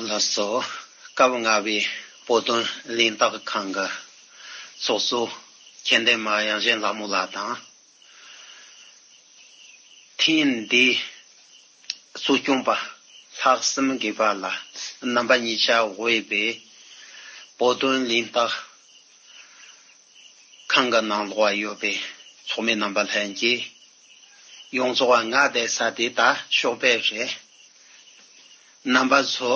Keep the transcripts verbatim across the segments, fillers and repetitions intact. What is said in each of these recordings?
ལགས་སོ། སྐབས་ལྔ་པའི་བོད་དོན་གླེང་སྟེགས་ཁང་གི་ཚོགས་གཙོ་མཁྱེན་ལྡན་མ་དབྱངས་ཅན་ལྷ་མོ་ལགས་དང་། ཐེངས་འདིའི་གཙོ་སྐྱོང་པ་ལྷག་བསམ་དགེ་འཕེལ་ལགས་རྣམ་པ་གཉིས་ཆ་དབུས་པའི་བོད་དོན་གླེང་སྟེགས་ཁང་གི་ནང་ལོགས་ཡོད་པའི་ཚོགས་མི་རྣམ་པ་ལྷན་རྒྱས། ཡོངས་རྫོགས་ང་བསྡད་ས་དེ་ད་ཞོགས་པ་རེད། རྣམ་པ་ཚོ་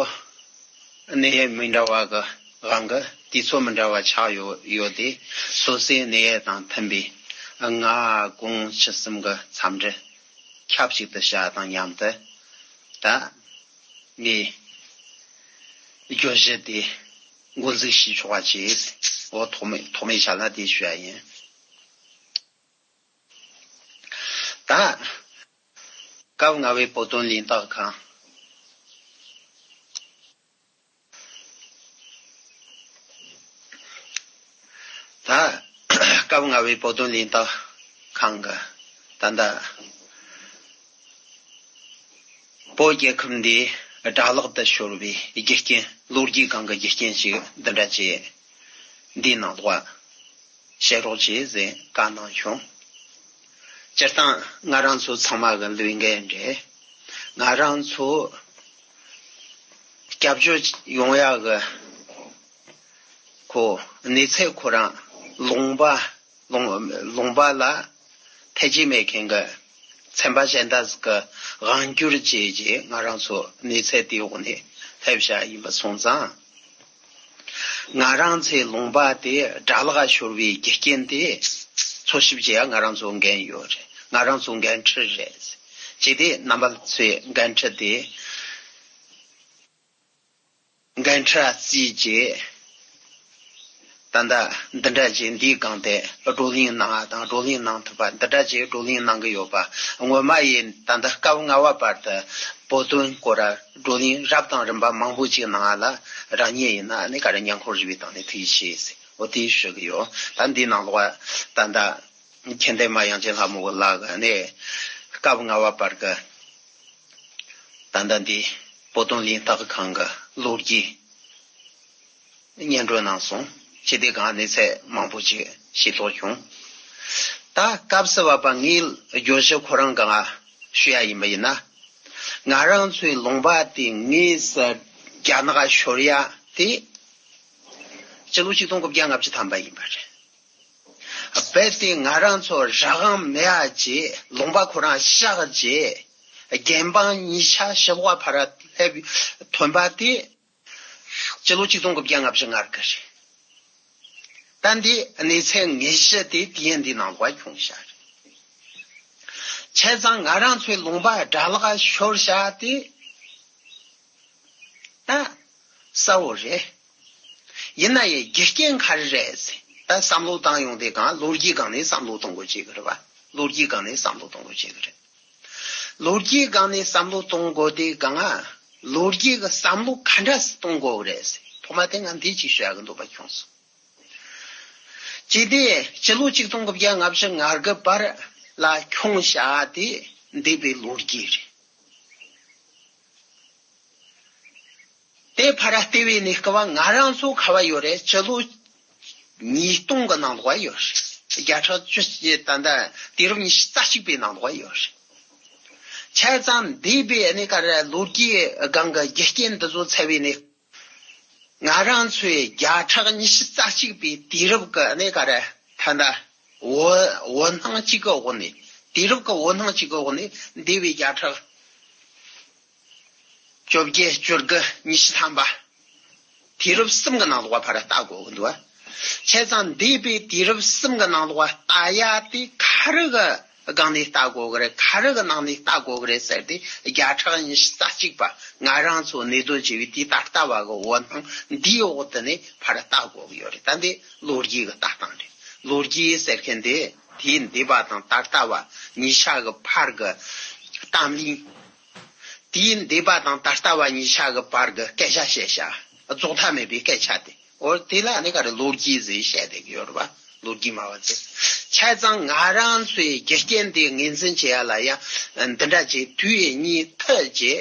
གནས་ཡུལ་མི་འདྲ་བ་གི་དབང་གིས་དུས་ཚོད་མི་འདྲ་བ་ཆགས་ཡོད་ཡོད་དེ། སོ་སོའི་གནས་ཡུལ་དང་མཐུན་པའི་ལྔ་དགུ་བཅུ་གསུམ་གི་འཚམས་འདྲི་ཆབས་ཅིག་ཏུ་བྱ་དང་མཉམ་དུ། ད་ངས་བརྗོད་གཞི་དེ་འགོ་འཛུགས་བྱེད་ཆོག་པ་བྱས། འོ་ཐོག་མའི་ཐོག་མའི་ཆ་ལ་དེ་ཞུ་ཡ་ཡིན། ད་སྐབས་ལྔ་པའི་བོད་དོན་གླེང་སྟེགས་ཁང་། ད་སྐབས་ལྔ་པའི་བོད་དོན་གླེང་སྟེགས་ཁང་གི་ད་ལྟ་བོད་རྒྱལ་ཁབ་འདིའི་དགྲ་ལག་ཏུ་ཤོར་བའི་རྒྱུ་རྐྱེན། ལོ་རྒྱུས་སྒང་གི་རྒྱུ་རྐྱེན་ཞིག་འདི་འདྲ་ཅིག་འདིའི་ནང་ལོགས་བཤད་རོགས་བྱེད་ཟེར་བཀའ་གནང་བྱུང་། སྤྱིར་བཏང་ང་རང་ཚོ་ཚང་མ་གི་ལས་འགན་རེད། ང་རང་ཚོ་སྐྱབས་བཅོལ་ཡོང་ཡག་གི་ཁོ་གནས་ཚད་ཁོ་རང་ལུང་པ་ལུང་ལུང་པ་ལ་ཐེ་ཇུས་མེད་མཁན་གྱི་ཚན་པ་གཞན་དག་ཟིག་གི་དབང་སྒྱུར་བྱས་རྗེས་ང་རང་ཚོ་གནས་ཚད་དེའི་འོག་ནས་སླེབས་བཞག་ཡིན་པ་སོང་ཙང་། ང་རང་ཚོའི་ལུང་པ་དེ་དགྲ་ལག་ཤོར་བའི་རྒྱུ་རྐྱེན་དེ་འཚོལ་ཞིབ་བྱེད་ཡ་ང་རང་ཚོ་འགན་ཡོད་རེད། ང་རང་ཚོ་འགན་འཁྲི་རེད། བྱས་ཏེ་རྣམ་པ་ཚོའི་འགན་འཁྲི་དེ། འགན་འཁྲི་བརྩིས་རྗེས། ད་ལྟ་འདི་འདྲ་ཅིག་འདིའི་སྒང་དེ་བགྲོ་གླེང་གནང་བ་དང་། བགྲོ་གླེང་གནང་ཐུབ་པ། འདི་འདྲ་ཅིག་བགྲོ་གླེང་གནང་གི་ཡོད་པ། སྔོན་མ་ཡིན་ད་ལྟ་སྐབས་ལྔ་བ་བར་དུ་བོད་དོན་སྐོར་བགྲོ་གླེང་རབ་དང་རིམ་པ་མང་པོ་ཅིག་གནང་བ་ལ་རང་ཉིད་ཡིན་ན་ནི་ག་རེ་ཉན་ཁོམ་རེ་བའི་སྟེང་ནས་ཐུགས་རྗེ་ཆེ་ཟེར། འོ་དེ་ཞུ་གི་ཡོད། ད་འདིའི་ནང་ལོགས་ད་ལྟ་མཁྱེན་ལྡན་མ་དབྱངས་ཅན་ལྷ་མོ་ལགས་ཀྱིས་ནི་སྐབས་ལྔ་བ་བར་གྱི་ད་ལྟ་འདི་བོད་དོན་གླེང་སྟེགས་ཁང་གི་ལོ་རྒྱུས་སྙན་སྒྲོན་གནང་སོང་། ཅི་སྟེ་གང་གནས་ཚད་མང་པོ་ཅིག་ཤེས་རྟོགས་བྱུང་། ད་སྐབས་སུ་བབ་པ་ངའི་བརྗོད་གཞི་ཁོ་རང་གང་ཞུ་ཡ་ཡིན་པ་ཡིན་ན། ང་རང་ཚོའི་ལུང་པ་དེ་དངོས་སུ་རྒྱ་ནག་ཤོར་ཡ་དེ་སྤྱི་ལོ་ཆིག་སྟོང་དགུ་བརྒྱ་ལྔ་བཅུ་ཐམ་པ་ཡིན་པ་རེད། རྦད་དེ་ང་རང་ཚོ་རང་དབང་མེད་པ་བྱས། ལུང་པ་ཁོ་རང་བཞག་བྱས། རྒྱལ་འབངས་གཉིས་ཆ་ཞི་བ་ཕར་སླེབས་ཐོན་པ་དེ་སྤྱི་ལོ་ཆིག་སྟོང་དགུ་བརྒྱ་ལྔ་བཅུ་ང་དགུ་རེད། ད་འདི་གནས་ཚད་དངོས་གཞི་དེ་དུས་ཡུན་འདི་ནང་ལོགས་ཁྱོངས་བཞག་རེད། བྱས་ཙང་ང་རང་ཚོའི་ལུང་པ་དགྲ་ལག་ཤོར་བཞག་དེ་ད་གསལ་བོ་རེད། ཡིན་ན་ཡང་རྒྱུ་རྐྱེན་ག་རེ་རེད་ཟེར། ད་བསམ་བློ་བཏང་ཡོང་དུས་གང་ལོ་རྒྱུས་སྒང་ནས་བསམ་བློ་གཏོང་དགོས་བྱེད་ཀྱི་རེད་པ། ལོ་རྒྱུས་སྒང་ནས་བསམ་བློ་གཏོང་དགོས་བྱེད་ཀྱི་རེད། ལོ་རྒྱུས་སྒང་ནས་བསམ་བློ་གཏོང་དགོས་དུས་གང་། ལོ་རྒྱུས་ཀྱི་བསམ་བློ་ག་འདྲ་སེ་གཏོང་དགོས་རེད་ཟེར། ཐོག་མ་དེ་ང་འདི་གཅིག་ཞུ་ཡག་གི་འདོད་པ་ཁྱོངས་སོང་། ཅི་སྟེ་སྤྱི་ལོ་ཆིག་སྟོང་དགུ་བརྒྱ་ལྔ་བཅུ་ང་དགུ་བར་ལ་ཁྱོངས་བཞག་དེ་འདས་པའི་ལོ་རྒྱུས་རེད། དེ་ཕར་བལྟས་པ་ཡིན་ན་སྐབས་ང་རང་ཚོ་ག་པར་ཡོད་རེད། སྤྱི་ལོ་ཉིས་སྟོང་གི་ནང་ལོགས་ཡོད་རེད། བརྒྱ་ཕྲག་བཅུ་ད་ལྟ་དུས་རབས་ཉི་ཤུ་རྩ་གཅིག་པའི་ནང་ལོགས་ཡོད་རེད། བྱས་ཙང་འདས་པའི་ཨ་ནི་ག་རེ་ལོ་རྒྱུས་སྒང་གི་རྒྱུ་རྐྱེན་འདི་ཚོ་འཚོལ་བ་ཡིན་ན། ང་རང་ཚོའི་བརྒྱ་ཕྲག་ཉི་ཤུ་རྩ་གཅིག་པའི་དུས་རབས་ཀྱི་ཨ་ནི་ག་རེ་ད་ལྟ་འོད་འོད་སྣང་གཅིག་གི་འོག་ནས། དུས་རབས་ཀྱི་འོད་སྣང་གཅིག་གི་འོག་ནས་འདས་པའི་བརྒྱ་ཕྲག་བཅོ་བརྒྱད་བཅོ་དགུ་ཉི་ཤུ་ཐམ་པ། དུས་རབས་གསུམ་གྱི་ནང་ལོགས་ཕར་ལྟ་དགོས་ཀྱི་འདུག་བ། བྱས་ཙང་འདས་པའི་དུས་རབས་གསུམ་གྱི་ནང་ལོགས་ལྟ་ཡ་དེ་ག་རེ་གི་སྒང་ནས་ལྟ་དགོས་ཀྱི་རེད། ག་རེ་གི་ནང་ནས་ལྟ་དགོས་ཀྱི་རེད་ཟེར་དུས། བརྒྱ་ཕྲག་ཉི་ཤུ་རྩ་གཅིག་པ་ང་རང་ཚོ་གནས་སྡོད་བྱས་པའི་དེའི་ད་ལྟ་བ་གི་འོད་སྣང་འདིའི་འོག་ཏུ་ནས་ཕར་ལྟ་དགོས་ཀྱི་ཡོད་རེད། ད་འདི་ལོ་རྒྱུས་ཀྱི་ལྟ་སྟངས་རེད། ལོ་རྒྱུས་ཟེར་མཁན་དེ་དུས་འདས་པ་དང་ད་ལྟ་བ་གཉིས་ཆ་གི་བར་གྱི་གཏམ་གླེང་། དུས་འདས་པ་དང་ད་ལྟ་བ་གཉིས་ཆ་གི་བར་གྱི་སྐད་ཆ་བཤད་བྱ། རྫོགས་མཐའ་མེད་པའི་སྐད་ཆ་དེ། འོ་དེ་ལ་ནི་ག་རེ་ལོ་རྒྱུས་ཟེར་བཤད་བསྡད་ཀྱི་ཡོད་རེད་པ། ལོ་རྒྱུས་སྨྲ་བ་ཚོས། བྱས་ཙང་ང་རང་ཚོའི་རྒྱུ་རྐྱེན་དེ་ངོས་འཛིན་བྱེད་ཡ་ལ་ཡང་འདི་འདྲ་ཅིག་དུས་ཡུན་གཉིས་མཐུད་ཅིག་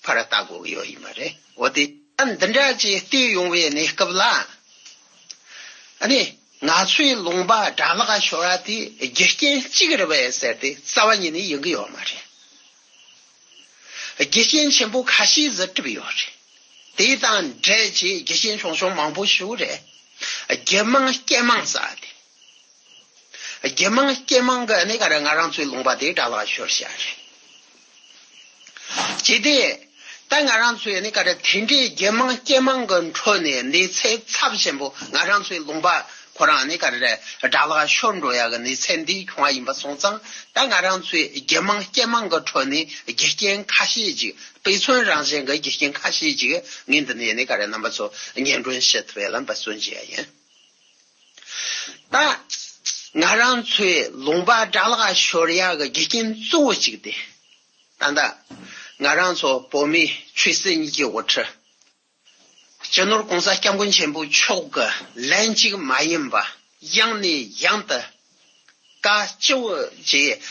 ཕར་ལྟ་དགོས་ཀྱི་ཡོད་ཡིན་པ་རེད། འོ་དེ་ད་འདི་འདྲ་ཅིག་བལྟས་ཡོང་བའི་གནས་སྐབས་ལ། ཨ་ནི་ང་ཚོའི་ལུང་པ་དགྲ་ལག་ཤོར་བ་དེ་རྒྱུ་རྐྱེན་གཅིག་རེད་པས་ཟེར་ཏེ་རྩ་བ་ཉིད་ནས་ཡིན་གྱི་ཡོད་མ་རེད། རྒྱུ་རྐྱེན་ཆེན་པོ་ཁ་ཤས་ཟིག་གྲུབ་ཡོད་རེད། དེ་དང་འབྲེལ་གྱི་རྒྱུ་རྐྱེན་ཆུང་ཆུང་མང་པོ་ཞིག་རེད། རྒྱུ་མང་རྐྱེན་མང་ཟེར་དེ། རྒྱུ་མང་རྐྱེན་མང་གི་གནས་ག་རེ་ང་རང་ཚོའི་ལུང་པ་དེ་དགྲ་ལག་ཤོར་བྱས་རེད། ཅི་སྟེ། ད་ང་རང་ཚོའི་གནས་ག་རེ་དེ་འདྲའི་རྒྱུ་མང་རྐྱེན་མང་གི་ཁྲོད་ནས་གནས་ཚད་ཚབས་ཆེན་པོ་ང་རང་ཚོའི་ལུང་པ་ཁོ་རང་གནས་ག་རེ་དགྲ་ལག་ཤོར་འགྲོ་ཡ་གི་གནས་ཚད་འདི་བྱུང་བ་ཡིན་པ་སོང་ཙང་། ད་ང་རང་ཚོའི་རྒྱུ་མང་རྐྱེན་མང་གི་ཁྲོད་ནས་རྒྱུ་རྐྱེན་ཁ་ཤས་ཅིག་དཔེ་མཚོན་རང་བཞིན་གྱི་རྒྱུ་རྐྱེན་ཁ་ཤས་ཅིག་ངས་འདི་ནས་གནས་ག་རེ་རྣམ་པ་ཚོ་སྙན་སྒྲོན་ཞུ་ཐུབ་ཡ་ལ་འབད་བརྩོན་བྱེད་ཡ་ཡིན། ད་ང་རང་ཚོའི་ལུང་པ་དགྲ་ལག་ཤོར་ཡ་གི་རྒྱུ་རྐྱེན་གཙོ་བོ་གཅིག་དེ། ད་ལྟ་ང་རང་ཚོ་བོད་མིའི་ཆོས་སྲིད་གཉིས་ཀྱི་དབུ་ཁྲིད། སྤྱི་ནོར་༸གོང་ས་༸སྐྱབས་མགོན་ཆེན་པོ་མཆོག་གི་ལན་གཅིག་མ་ཡིན་པ་ཡང་ནས་ཡང་དུ་བཀའ་སྤྱི་བོ་བཅས་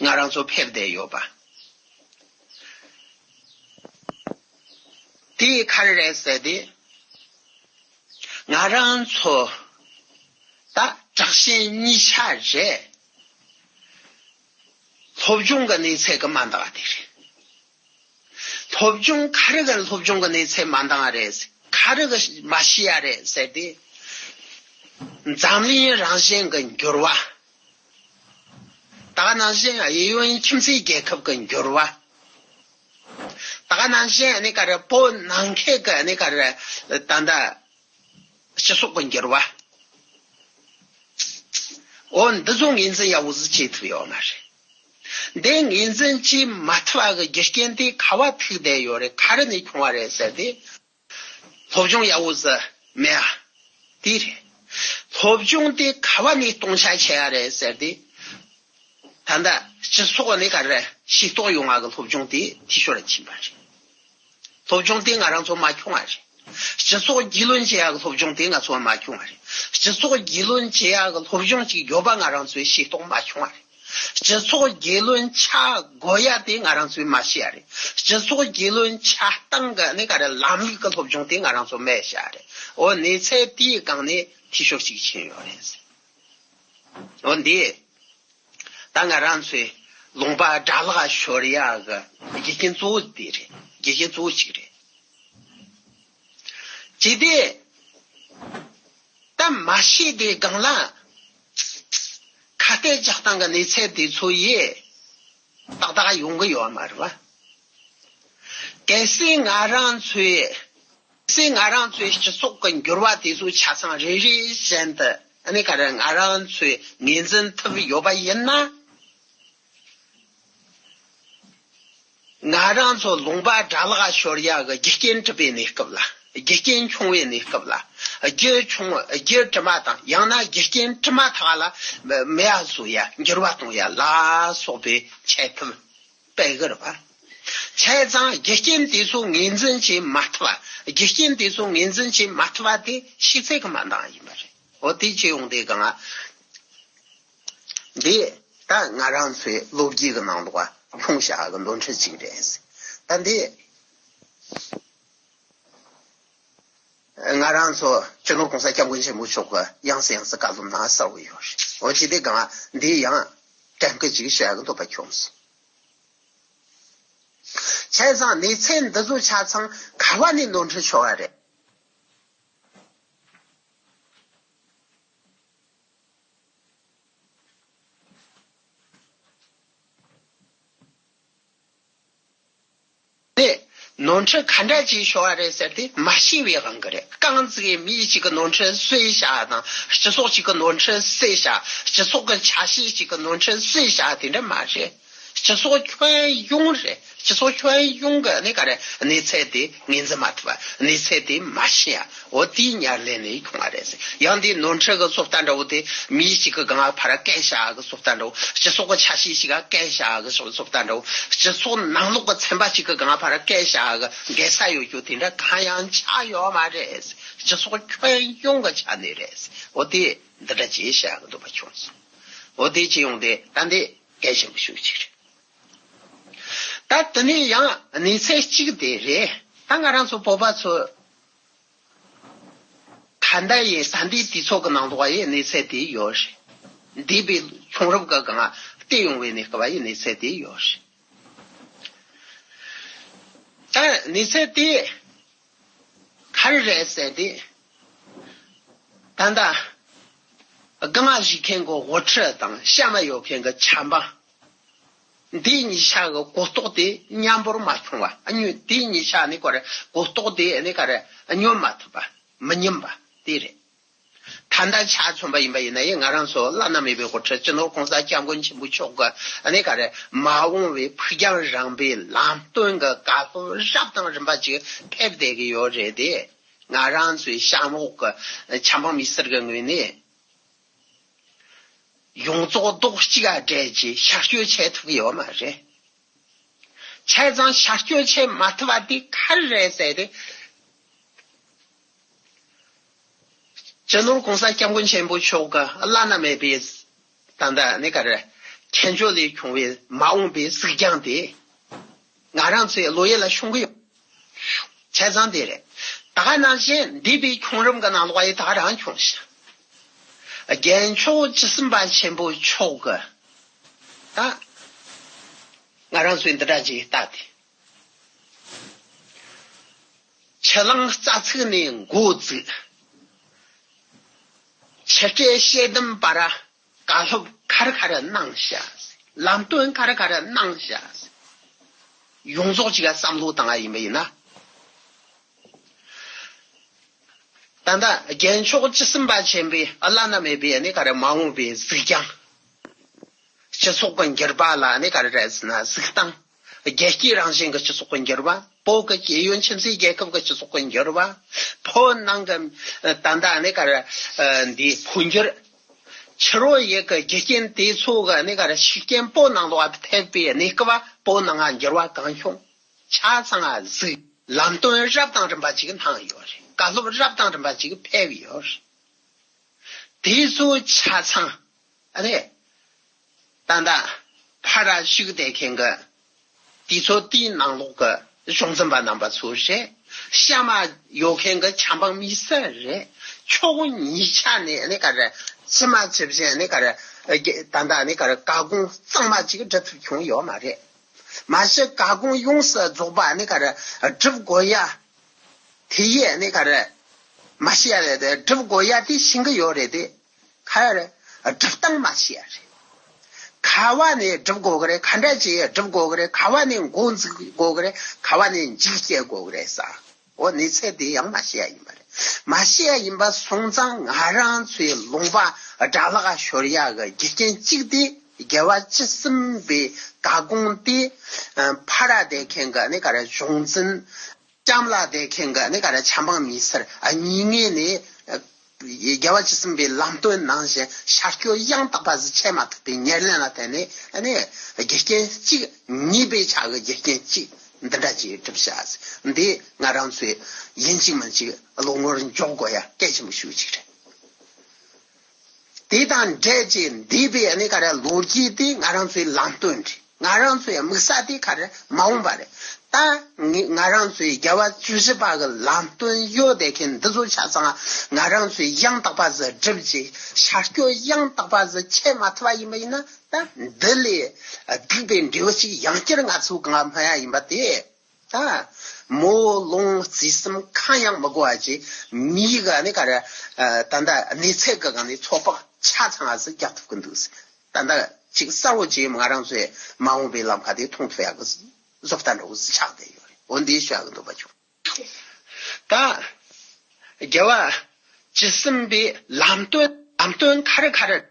ང་རང་ཚོ་ཕེབས་བསྡད་ཡོད་པ། དེ་ག་རེ་རེད་ཟེར་ཏེ། ང་རང་ཚོ་ད་དྲག་ཞན་གཉིས་ཆ་རེད། སློབ་སྦྱོང་གི་གནས་ཚད་ཀྱི་མ་འདང་བ་དེ་རེད། སློབ་སྦྱོང་ག་རེ་གི་སློབ་སྦྱོང་གི་གནས་ཚད་མ་འདང་བ་རེད། ག་རེ་གི་མ་ཤེས་ཡ་རེད་ཟེར་ཏེ། འཛམ་གླིང་རང་བཞིན་གྱི་འགྱུར་བ། ད་ག་ནང་བཞིན་གཡས་གཡོན་ཁྱིམ་མཚེས་རྒྱལ་ཁབ་ཀྱི་འགྱུར་བ། ད་ག་ནང་བཞིན་ཨ་ནི་ག་རེ་བོད་ནང་ཁུལ་གྱི་ཨ་ནི་ག་རེ་ད་ལྟ་སྤྱི་ཚོགས་ཀྱི་འགྱུར་བ། འོ་འདི་ཚོ་ངོས་འཛིན་ཡག་པོ་ཟིག་བྱེད་ཐུབ་ཡོད་མ་རེད། འདི་ངོས་འཛིན་བྱེད་མ་ཐུབ་པ་གི་རྒྱུ་རྐྱེན་དེ་ག་བ་ཐུག་བསྡད་ཡོད་རེད། ག་རེ་ནས་བྱུང་བ་རེད་ཟེར་ཏེ། སློབ་སྦྱོང་ཡག་པོ་ཟིག་མེད་ཨ། དེ་རེད། སློབ་སྦྱོང་དེ་ག་བ་ནས་སྟོང་ཆ་ཆེ་ཡ་རེད་ཟེར་ཏེ། ད་ལྟ་སྤྱི་ཚོགས་ནས་ག་རེ་ཤེས་རྟོགས་ཡོང་བ་གི་སློབ་སྦྱོང་དེ་འཐུས་ཤོར་ཕྱིན་པ་རེད། སློབ་སྦྱོང་དེ་ང་རང་ཚོ་མ་འཁྱོངས་བ་རེད། སྤྱི་ཚོགས་རྒྱུས་ལོན་བྱེད་ཡ་གི་སློབ་སྦྱོང་དེ་ང་ཚོ་མ་འཁྱོངས་བ་རེད། སྤྱི་ཚོགས་རྒྱུས་ལོན་བྱེད་ཡ་གི་སློབ་སྦྱོང་ཅིག་ཡོད་པ་ང་རང་ཚོས་ཤེས་རྟོགས་མ་བྱུང་བ་རེད། སྤྱི་ཚོགས་རྒྱུས་ལོན་བྱ་དགོས་ཡ་དེ་ང་རང་ཚོས་མ་ཤེས་ཡ་རེད། སྤྱི་ཚོགས་རྒྱུས་ལོན་བྱ་སྟངས་ཀྱི་ནི་ག་རེ་ལམ་ལུགས་ཀྱི་སློབ་སྦྱོང་དེ་ང་རང་ཚོ་མེད་བྱ་རེད། འོ་གནས་ཚད་དེའི་སྒང་ནས་འཐུས་ཤོར་ཅིག་ཕྱིན་ཡོད་རེད། འོ་འདི། ད་ང་རང་ཚོའི་ལུང་པ་དགྲ་ལག་ཤོར་ཡག་གི་རྒྱུ་རྐྱེན་གཙོ་བོ་དེ་རེད། རྒྱུ་རྐྱེན་གཙོ་བོ་གཅིག་རེད། ཅི་སྟེ། ད་མ་ཤེས་དེ་སྒང་ལ་ཁ་གཏད་རྒྱག་སྟངས་ཀྱི་གནས་ཚད་དེ་ཚོ་ཡི་ཏག་ཏག་ཡོང་གི་ཡོད་མ་རེད་བ། གལ་སྲིད་ང་རང་ཚོའི། གལ་སྲིད་ང་རང་ཚོའི་སྤྱི་ཚོགས་ཀྱི་འགྱུར་བ་དེ་ཚོ་ཆ་ཚང་རེ་རེ་བཞིན་དུ་ཨ་ནི་ག་རེ་ང་རང་ཚོས་ངོས་འཛིན་ཐུབ་ཡོད་པ་ཡིན་ན། ང་རང་ཚོ་ལུང་པ་དགྲ་ལག་ཤོར་ཡག་གི་རྒྱུ་རྐྱེན་གྲུབ་པའི་གནས་སྐབས་ལ། རྒྱུ་རྐྱེན་བྱུང་བའི་གནས་སྐབས་ལ། རྒྱུ་བྱུང་རྒྱུ་གྲུབ་མ་དང་ཡང་ན་རྒྱུ་རྐྱེན་གྲུབ་མ་ཐག་ལ་མེད་པ་བཟོ་ཡ། འགྱུར་བ་གཏོང་ཡ་ལ་སོགས་པའི་འཆད་ཐབས་སྤེལ་གི་རེད་པ། བྱས་ཙང་རྒྱུ་རྐྱེན་དེ་ཚོ་ངོས་འཛིན་བྱེད་མ་ཐུབ་པ། རྒྱུ་རྐྱེན་དེ་ཚོ་ངོས་འཛིན་བྱེད་མ་ཐུབ་པ་དེ་ཤེས་ཚད་ཀྱི་མ་འདང་ཡིན་པ་རེད། འོ་དེ་བྱེད་ཡོང་དེ་གང་ང་། འདི་ད་ང་རང་ཚོའི་ལོ་རྒྱུས་ཀྱི་ནང་ལོགས་ལ་ལྷུང་བཞག་གི་ནོར་འཁྲུལ་ཅིག་རེད། ད་འདི་ང་རང་ཚོ་སྤྱི་ནོར་༸གོང་ས་༸སྐྱབས་མགོན་ཆེན་པོ་མཆོག་གི་ཡང་སེ་ཡང་སེ་བཀའ་སློབ་ནང་གསལ་བོ་ཡོད་རེད། འོ་ཅི་སྟེ་གང་འདི་ཡང་དྲན་སྐུལ་ཅིག་བྱ་གི་འདོད་པ་བྱུང་སོང་། བྱས་ཙང་གནས་ཚད་འདི་ཚོ་ཆ་ཚང་ག་བ་ནས་ནོར་འཁྲུལ་བྱུང་བ་རེད། དེ་ནོར་འཁྲུལ་ག་འདྲ་ཅིག་བྱུང་བ་རེད་ཟེར་ཏེ་མ་ཤེས་པའི་དབང་གིས་རེད། རྐང་ཚིག་གི་མི་གཅིག་གི་ནོར་འཁྲུལ་བསལ་བཞག་དང་སྤྱི་ཚོགས་གཅིག་གི་ནོར་འཁྲུལ་བསལ་བཞག་སྤྱི་ཚོགས་ཀྱི་ཆ་ཤས་གཅིག་གི་ནོར་འཁྲུལ་བསལ་བཞག་དེ་འདྲ་མ་རེད། སྤྱི་ཚོགས་ཁྱོན་ཡོངས་རེད། སྤྱི་ཚོགས་ཁྱོན་ཡོངས་ཀྱི་ནི་ག་རེ་གནས་ཚད་དེ་ངོས་འཛིན་མ་ཐུབ་པ། གནས་ཚད་དེ་མ་ཤེས་ཡ། འོ་དེའི་ཉར་ལེན་ནས་ཁྱོང་བ་རེད་ཟེར། ཡང་དེའི་ནོར་འཁྲུལ་གྱི་བཟོ་ལྟ་འདྲ་བོ་དེ་མི་གཅིག་གི་སྒང་ལ་ཕར་བཀལ་བཞག་གི་བཟོ་ལྟ་འདྲ་བོ། སྤྱི་ཚོགས་ཀྱི་ཆ་ཤས་ཤིག་ག་བཀལ་བཞག་གི་བཟོ་བཟོ་ལྟ་འདྲ་བོ། སྤྱི་ཚོགས་ནང་ལོགས་ཀྱི་ཚན་པ་གཅིག་གི་སྒང་ལ་ཕར་བཀལ་བཞག་གི་འགལ་ས་ཡོད་རྒྱུ་དེ་འདྲ་གང་ཡང་ཆགས་ཡོད་མ་རེད་ཟེར། སྤྱི་ཚོགས་ཁྱོན་ཡོངས་ཀྱི་ཆ་ནས་རེད་ཟེར། འོ་དེ་འདི་འདྲ་ཅིག་བཤད་གི་འདོད་པ་བྱུང་སོང་། འོ་དེ་ཅི་ཡོང་དེ་ད་འདི་གལ་ཆེན་པོ་ཤོས་ཅིག་རེད། ད་ ད་དེ་ནས་ཡང་གནས་ཚད་གཅིག་དེ་རེད། ད་ང་རང་ཚོ་བོད་པ་ཚོ་ད་ལྟ་ཡི་ས་འདིའི་དུས་ཚོད་ཀྱི་ནང་དུ་ཡི་གནས་ཚད་དེ་ཡོད་རེད། འདས་པའི་བྱུང་རབས་ཀྱི་སྒང་བལྟས་ཡོང་བའི་གནས་སྐབས་ཡི་གནས་ཚད་དེ་ཡོད་རེད། ད་གནས་ཚད་དེ་ག་རེ་རེད་ཟེར་དུས། ད་ལྟ་སྒང་བཞུགས་མཁན་གྱི་དབུ་ཁྲིད་དང་གཤམ་མ་ཡོད་མཁན་གྱི་ཆབ་འབངས། འདི་གཉིས་ཆ་གི་གོ་རྟོགས་དེ་མཉམ་པོར་མ་བྱུང་བ། ཨ་ནི་འདི་གཉིས་ཆ་ནི་ག་རེ་གོ་རྟོགས་དེ་ནི་ག་རེ་སྙོམས་མ་ཐུབ་པ། མི་མཉམ་པ་དེ་རེད། ད་ལྟ་ཆ་མཚོན་པ་ཡིན་པ་ཡིན་ན་ཡང་ང་རང་ཚོ་བླ་ན་མེད་པའི་དབུ་ཁྲིད་སྤྱི་ནོར་༸གོང་ས་༸སྐྱབས་མགོན་ཆེན་པོ་མཆོག་གི་ནི་ག་རེ་མ་འོངས་པའི་ཕུགས་རྒྱང་རིང་པོའི་ལམ་སྟོན་གྱི་བཀའ་སློབ་རབ་དང་རིམ་པ་ཅིག་ཕེབས་བསྡད་ཀྱི་ཡོད་རེད་དེ། ང་རང་ཚོའི་གཤམ་འོག་གི་ཆབ་འབངས་མི་སེར་གྱི་ངོས་ནས། ཡོངས་རྫོགས་རྡོག་གཅིག་ག་སྦྲེལ་གྱིས་ཤར་སྐྱོད་བྱེད་ཐུབ་ཀྱི་ཡོད་མ་རེད། བྱས་ཙང་ཤར་སྐྱོད་བྱེད་མ་ཐུབ་པ་དེ་ག་རེ་རེད་ཟེར་ཏེ། སྤྱི་ནོར་༸གོང་ས་༸སྐྱབས་མགོན་ཆེན་པོ་མཆོག་གི་བླ་ན་མེད་པའི་ད་ལྟ་ནི་ག་རེ་མཁྱེན་དཔྱོད་ལས་བྱུང་བའི་མ་འོངས་པའི་གཟིགས་རྒྱང་དེ་ང་རང་ཚོའི་བློ་ཡུལ་ལ་ཤོང་གི་ཡོད། བྱས་ཙང་དེ་རེད། ད་ག་ནང་བཞིན་འདས་པའི་བྱུང་རིམ་གྱི་ནང་ལོགས་ཡི་ད་ག་རང་བྱུང་ཞིང་། རྒྱལ་མཆོག་བཅུ་གསུམ་པ་ཆེན་པོ་མཆོག་གི་ད་ང་རང་ཚོའི་འདི་འདྲ་ཅིག་ལྟ་སྟེ། ཆུ་གླང་རྩ་ཚིག་ནས་འགོ་བཙུགས། ཆུ་སྤྲེལ་ཤེལ་དམ་བར། བཀའ་སློབ་ག་རེ་ག་རེ་གནང་ཤག། ལམ་སྟོན་ག་རེ་ག་རེ་གནང་ཤག། ཡོངས་རྫོགས་ཅིག་ག་བསམ་བློ་བཏང་བ་ཡིན་པ་ཡིན་ན། ད་ལྟ་རྒྱལ་མཆོག་བཅུ་གསུམ་པ་ཆེན་པོའི་བླ་ན་མེད་པའི་ནི་ག་རེ་མ་འོངས་པའི་གཟིགས་རྒྱང་། སྤྱི་ཚོགས་ཀྱི་འགྱུར་བ་ལ་ནི་ག་རེ་རེད་ཟེར་ན་གཟིགས་སྟངས། རྒྱལ་སྤྱིའི་རང་བཞིན་གྱི་སྤྱི་ཚོགས་ཀྱི་འགྱུར་བ། བོད་ཀྱི་ཤེས་ཡོན་ཁྱིམ་མཚེས་རྒྱལ་ཁབ་ཀྱི་སྤྱི་ཚོགས་ཀྱི་འགྱུར་བ། བོད་ནང་གི་ད་ལྟ་ནི་ག་རེ་འདི་འཕོ་འགྱུར། ཕྱི་རོལ་ཡུལ་གྱི་རྒྱུ་རྐྱེན་དེ་ཚོ་གི་ནི་ག་རེ་ཤུགས་རྐྱེན་བོད་ནང་ལོགས་ཐེབས་པའི་གནས་སྐབས་བོད་ནང་ང་འགྱུར་བ་གང་བྱུང་ཆ་ཚང་ང་གཟིགས། ལམ་སྟོན་རབ་དང་རིམ་པ་ཅིག་གནང་ཡོད་རེད། བཀའ་སློབ་རབ་དང་རིམ་པ་ཅིག་ཕེབས་ཡོད་རེད། དེ་ཚོ་ཆ་ཚང་ཨ་ནི་ད་ལྟ་ཕར་བཞུགས་བསྡད་མཁན་གྱི་དུས་ཚོད་དེའི་ནང་ལོགས་ཀྱི་གཞུང་འཛིན་པ་རྣམ་པ་ཚོ་རེད། གཤམ་མ་ཡོད་མཁན་གྱི་ཆབ་འབངས་མི་སེར་རེད། ཕྱོགས་གཉིས་ཆ་ནས་ཨ་ནི་ག་རེ་ཇི་མ་ཇི་བཞིན་ཨ་ནི་ག་རེ་ད་ལྟ་ཨ་ནི་ག་རེ་བཀའ་དགོངས་གཙང་མ་ཅིག་སྒྲུབ་ཐུབ་བྱུང་ཡོད་མ་རེད། མ་གཞི་བཀའ་དགོངས་ཡོངས་སུ་རྫོགས་པ་ཨ་ནི་ག་རེ་སྒྲུབ་དགོས་ཡ། དེ་ཡིས་ནི་ག་རེ། མ་ཤེས་ཡ་རེད་དེ་སྒྲུབ་དགོས་ཡ་དེ་ཤེས་ཀྱི་ཡོད་རེད་དེ། ག་རེ། སྒྲུབ་སྟངས་མ་ཤེས་ཡ་རེད། ག་བ་ནས་སྒྲུབ་དགོས་ཀྱི་རེད། ག་འདྲ་བྱས་སྒྲུབ་དགོས་ཀྱི་རེད། ག་བ་ནས་འགོ་འཛུགས་དགོས་ཀྱི་རེད། ག་བ་ནས་མཇུག་སྐྱེལ་དགོས་ཀྱི་རེད་ས། འོ་གནས་ཚད་དེ་ཡང་མ་ཤེས་ཡ་ཡིན་པ་རེད། མ་ཤེས་ཡ་ཡིན་པ་སོང་ཙང་ང་རང་ཚོའི་ལུང་པ་དགྲ་ལག་ཤོར་ཡ་གི་རྒྱུ་རྐྱེན་གཅིག་དེ་རྒྱལ་བ་བཅུ་གསུམ་པའི་བཀའ་དགོངས་དེ་ཕར་བསྡད་མཁན་གི་ནི་ག་རེ་གཞུང་འཛིན། གཤམ་ལ་བསྡད་མཁན་གྱི་ནི་ག་རེ་ཆབ་འབངས་མི་སེར་གཉིས་ངེས་ནས་རྒྱལ་བ་བཅུ་གསུམ་པའི་ལམ་སྟོན་ནང་བཞིན་ཤར་སྐྱོད་ཡང་དག་པ་ཟིག་བྱེད་མ་ཐུབ་པའི་ཉེར་ལེན་ལ་བརྟེན་ནས་ནི་རྒྱུ་རྐྱེན་གཅིག་ཉེས་པའི་ཆ་གི་རྒྱུ་རྐྱེན་གཅིག་འདི་འདྲ་ཅིག་གྲུབ་བྱ། འདི་ང་རང་ཚོས་ཡིན་གཅིག་མིན་གཅིག་བློ་ངོར་འཇོག་དགོས་ཡ་གལ་ཆེན་པོ་ཞིག་ཅིག་རེད། དེ་དང་འབྲེལ་གྱི་འདས་པའི་ནི་ག་རེ་ལོ་རྒྱུས་དེ་ང་རང་ཚོའི་ལམ་སྟོན་རེད། ང་རང་ཚོའི་དམིགས་ས་དེ་ག་རེ་མ་འོངས་པ་རེད། ད་ང་ང་རང་ཚོའི་རྒྱལ་བ་བཅུ་བཞི་པ་གི་ལམ་སྟོན་ཡོད་བསྡད་མཁན་འདི་ཚོ་ཆ་ཚང་ང་རང་ཚོས་ཡང་དག་པ་ཟིག་བསྒྲུབས་རྗེས་ཤར་སྐྱོད་ཡང་དག་པ་ཟིག་བྱེད་མ་ཐུབ་པ་ཡིན་པ་ཡིན་ན། ད་འདི་ལས་སྡུག་པའི་འབྲས་བུ་ཞིག་ཡང་བསྐྱར་ང་ཚོ་གང་ལ་སྨོན་ཡ་ཡིན་པ་དེ། ད་མོ་ལོང་རྩིས་གསུམ་གང་ཡང་མི་དགོས་པ་ཅིག་མིའི་ག་ནི་ག་རེ། ད་ལྟ་གནས་ཚད་གི་གང་ནས་ཚོད་དཔག་ཆ་ཚང་བ་ཟིག་རྒྱག་ཐུབ་ཀྱི་འདུག་ད་ལྟ་ཅིག་གསལ་བོ་ཅིག་ང་རང་ཚོའི་མ་འོངས་པའི་ལམ་ཁ་དེ་མཐོང་ཐུབ་ཡག་གི་བཟོ་ལྟ་འདྲ་བོ་ཟིག་ཆགས་བསྡད་ཡོད་རེད། འོ་འདི་ཤོད་ཡག་གི་འདོད་པ་བྱུང་། ད་རྒྱལ་བ་བཅུ་གསུམ་པའི་ལམ་སྟོན་ལམ་སྟོན་ག་རེ་ག་རེ།